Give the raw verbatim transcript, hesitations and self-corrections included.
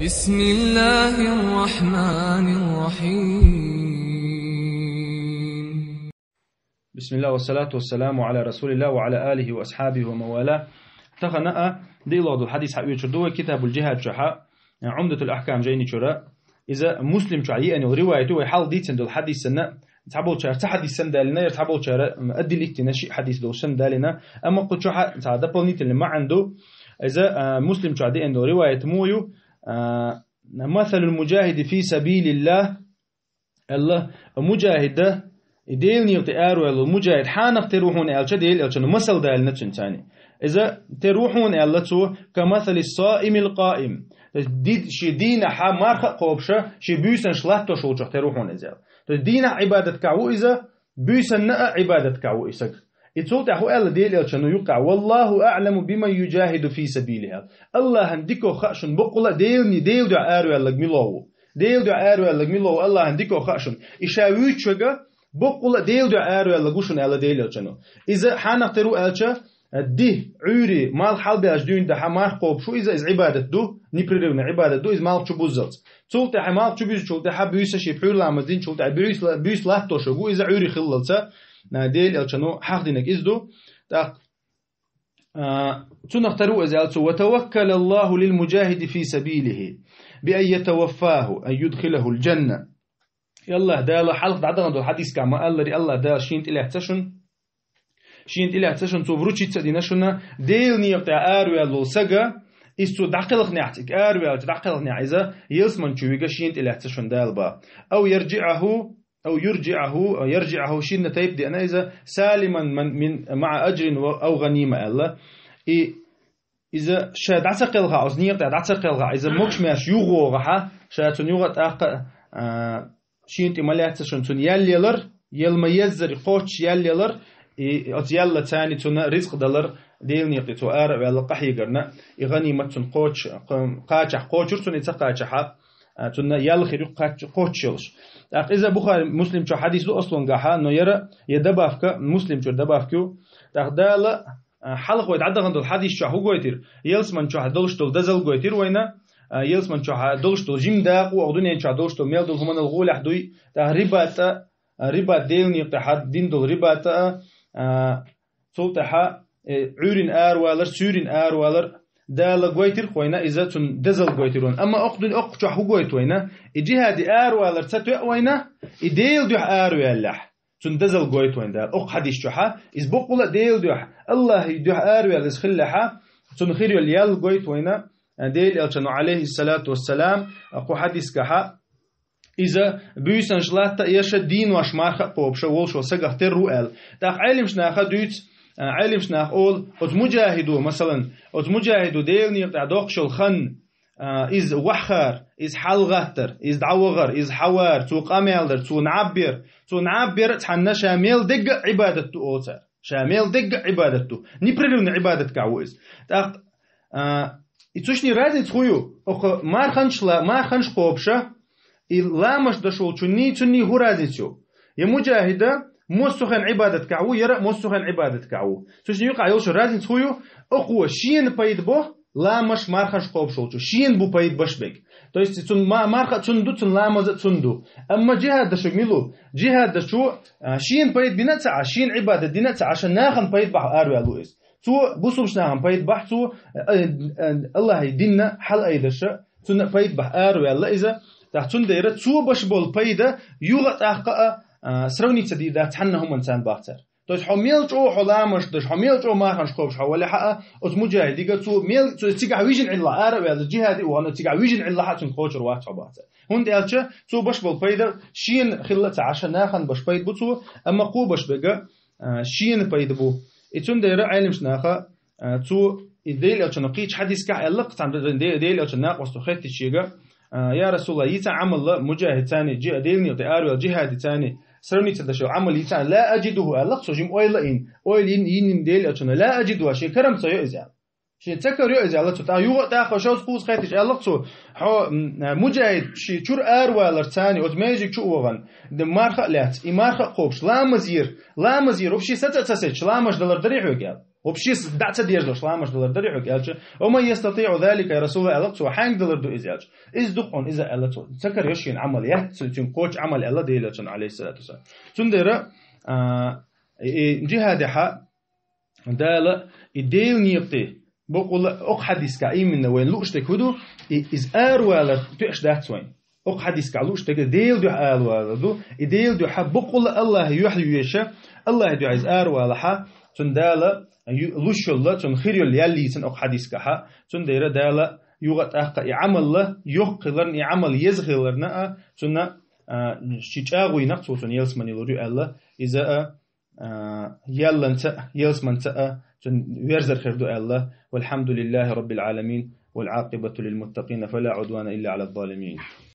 بسم الله الرحمن الرحيم. بسم الله والصلاة والسلام على رسول الله وعلى آله وأصحابه ومن والاه. Тахан а диълагӀа дола хьадис хьаоьцур ду вай Китабуль-Джихад чу, Умдатуль-Ахкам жайни чура. Иза Муслим чу йиъанал риваят ю, вай хьалха дийцина дола хьадис санна, цхьаболчара цхьа хьадис санна далийна, яра цхьаболчара, м, аддил иттина шиъ хьадис долаш санна далийна. Амма кху чу хьа-, цхьа дополнительный маӀан ду. Иза, а, Муслим чу диъанал дола риваят мо ю, а, مثل المجاهد في سبيل الله, аьлла, муджахида, и Делан некъа тӀа араваьлла муджахид хьанах тера ву хьона аьлча, Делан Элчано масал далийна цуьнца цхьана. Иза тера ву хьона аьлла цо, كمثل الصائم القائم. То есть ди-, ший дийнахьа марха а кхобуша, ший буьйсанаш латтош волчох тера ву хьона иза аьлла. То есть дийнахьа Ӏибадаткахь ву иза, буьйсанна а Ӏибадаткахь ву и саг. И цул тӀаьхьа ву аьлла Делан Элчано юккъехь: والله أعلم بمن يجاهد في سبيله. АллахӀан дикох хаа шуна боккъала а Делан, Делан дуьхьа араваьлларг мила ву. Делан дуьхьа араваьлларг мила ву, АллахӀан дикох хаа шуна. И ша вуьйцучуьга боккъала а Делан дуьхьа араваьлларг ву шуна аьлла Делан Элчано. Иза хьанах тера ву аьлча, ди, Ӏуьйре, малх хьалбаьлча дуьйна дахьа марха кхобуш ву иза, иза Ӏибадат ду, непрерывный Ӏибадат ду, иза малх чу буззалц. Цул тӀаьхьа, малх чу буьзучул тӀаьхьа, буьйса ший пхьуьйра ламаз динчул тӀаьхьа, буьйса ла-, буьйса латтош ву иза Ӏуьйре хиллалца, а, Делан Элчано хьахдинарг иза ду. ТӀаккха, а, цунах тера ву иза аьлла цо: وتوكل الله للمجاهد في سبيله بأن يتوفاه أن يدخله الجنة. И АллахӀ Дала хьалха дӀадахана долу хьадискахь ма-аллара, АллахӀ Дала шена тӀелаьцна шуна, шена тӀелаьцна шуна, цо вручиться а дина шуна, Делан некъа тӀа араваьлла волу сага, иза цо дӀакхелхинехь, цига араваьлча дӀакхелхинехь иза, ялсамани чу вига шена тӀелаьцна шуна Дала бах. أو يرجعه، أو يرجعه، يرجعه шинна тайпа деана иза, سالما من، من، مع أجر و، أو غنيمة аьлла. И иза ша дӀа ца кхелхахь, оцу некъа тӀа дӀа ца кхелхахь, иза могуш-маьрша юхавогӀахьа, ша цунна юха тӀаккха, а, шена тӀе ма лаьцна шуна цунна ял ялар, ял ма-еззара кхоччуш ял ялар, и оцу яллаца цунна ризкъ далар, Делан некъа тӀе цо ара а ваьлла къахьегарна, и гӀанимат цунна кхочуш, кхачахь кхочур цунна, и ца кхачахьа, а, цунна ял хир ю кхач-, кхоччуш йолуш. ТӀаккха иза Бухари, Муслим чу хьадис ду аслангахьа, но яра я добавка, Муслим чуьра добавка ю. ТӀаккха Дала, а, хьалха вай дӀадахана долу хьадис чохь хӀу гойтира? Ялсамани чохь долуш долу дозалла гойтира вайна, а, ялсамани чохь долуш долу жима дакъа, оха дуьнен чохь долуш долу мел долу хӀуманал гӀолехь дуй, тӀаккха рибат а, а, рибат Делан некъа тӀехь дина долу рибат а, а, цул тӀаьхьа, э, Ӏуьйрина аравалар, суьйрина аравалар, Дала гойтира вайна иза, цунна дозалла гойтира вайна. Амма оха дуьнен, оха чохь хӀу гойту вайна? И джихаде аравалар ца тоьа вайна, и Делан дуьхьа араваьллехь, цунна дозалла гойту вайна Дала. Оха хьадис чохьа, иза боккъала а Делан дуьхьа, АллахӀан дуьхьа араваьлла иза хиллехьа, цунна хир йолу ял гойту вайна, э, Делан Элчано, алейхиссалату вассалам, кху хьадискахьа, иза буьйсанаш латта а еш а, дийнош марха а кхобуш а волуш волу сагах тера ву аьлла. ТӀаккха Ӏелимаш наха дуьйцу, а, Ӏелимаш наха олу, оцу муджахидо, масалан, оцу муджахидо Делан некъа тӀехь доккхуш йолу хан, а, иза вахар, иза хьалагӀаттар, иза дӀавахар, иза хьавар, цо къамел дар, цо наб яр, цо наб яр а цхьанна ша мел дегга а Ӏибадат ду олу цара. Ша мел дегга а Ӏибадат ду. Непрерывный Ӏибадаткахь ву иза. ТӀаккха, а, и цу шинна разница хӀу ю? Оха марханаш ла-, марханаш кхобуш а, и ламазаш деш волчунний, цунний хӀу разница ю? Я муджахида массо а хенахь Ӏибадаткахь ву, яра а массо а хенахь Ӏибадаткахь ву. Цу шинна юкъахь йолуш разница хӀу ю? Оха шена пайда бо ламазаш, марханаш кхобуш волчо. Шена бу пайда беш берг. То есть цунна ма-, марха а цунна ду, цунна ламаз а цунна ду. Амма джихад дешнарг мила ву? Джихад дешо, а, шена пайда бина а ца Ӏаш, шена Ӏибадат дина а ца Ӏаш, нахана пайда бахь араваьлла ву иза. Цо бусулбачу нахана пайда бахь, цо, э, э, АллахӀан динна хьалаайдеш а, цунна пайда бахь араваьлла иза. ТӀаккха цундела цо беш болу пайда юха а тӀаккха а, а, сравниться дийр дац цхьанна хӀуманца бах цара. То есть хьо мел чӀогӀа хьо ламазаш деш, хьо мел чӀогӀа марханаш кхобуш хьо валахь а, оцу муджахидига цо мел, цо цигахь вижина Ӏилла ара а ваьлла, джихаде а вахана, цигахь вижина Ӏилла хьа цунна кхочур вац хьо бах цара. ХӀунда аьлча цо беш болу пайда шена хилла а ца Ӏаш, нахана беш пайда бу цо, амма кхо беш берг а, а, шена пайда бу. И цундела Ӏелимаш наха, а, цо и Делан Элчано кхечу хьадискахь аьлла, цхьана Де-, Делан Элчан накъосташа хеттича шега, а: «Я Расулаллах, йийца Ӏамал муджахид царний, джи-, Делан некъа тӀе араваьлла джихади царний сравниться деш йолу Ӏамал йийца?» «لا أجده», аьлла цо, жима ойла а йина, ойла йина, йина Делан Элчано. «لا أجده», шен карам ца йо иза аьлла. Шен ца карайо иза аьлла цо. ТӀаккха юха а тӀаккха шовзткъа кхузткъа хеттича аьлла цо: «Хьо, м, а, муджахид шен чуьра аравалар царний, оцу межиг чу а вахана, д-, марха а лаьцна, и марха а кхобуш, ламазера, ламазера, вообще саца а ца сецча, ламаз далар дарий хьоьга?» аьлла. Вообще дӀа ца дезаш ламаш далар дарий хьога аьлча, «Ва ман ястатиӀу залика, я Расулаллах», аьлла цо, хьанга далар ду иза аьлча. Иза дукха хьона иза аьлла цо. Ца кара йо шена Ӏамал, яц цуьнга кхочу Ӏамал аьлла Делан Элчано, алейхиссалату вассалам. Цундела, а, и, и джихадехьа Дала, и Делан некъа тӀе, бокъула, окху хьадисехь именно вайна лууш дерг хӀун ду, и, иза аравалар тоьаш дац вайна. Окху хьадисехь лууш дерг Делан дуьхьа аравалар ду, и Делан дуьхьа бокъула Аллахьа юьхь йоьшу, Аллахьа дуьхьа иза аравалахь, цунна Дала ю-, луш йолу, цунна хир йолу ял йийцина окху хьадисехь, цундела Дала юха а тӀаккха и Ӏамал йоккха хиларна, и Ӏамал еза хиларна а, цунна, а, ши чӀагӀо йина цо цунна ялсамане лур ю аьлла, иза а, а, ялланца а, ялсаманца а цунна верзар хир ду аьлла. Валхьамдулиллахи раббил Ӏаламин, вал Ӏакъибату лил муттакъина, фала Ӏудвана илла Ӏалаз залимин.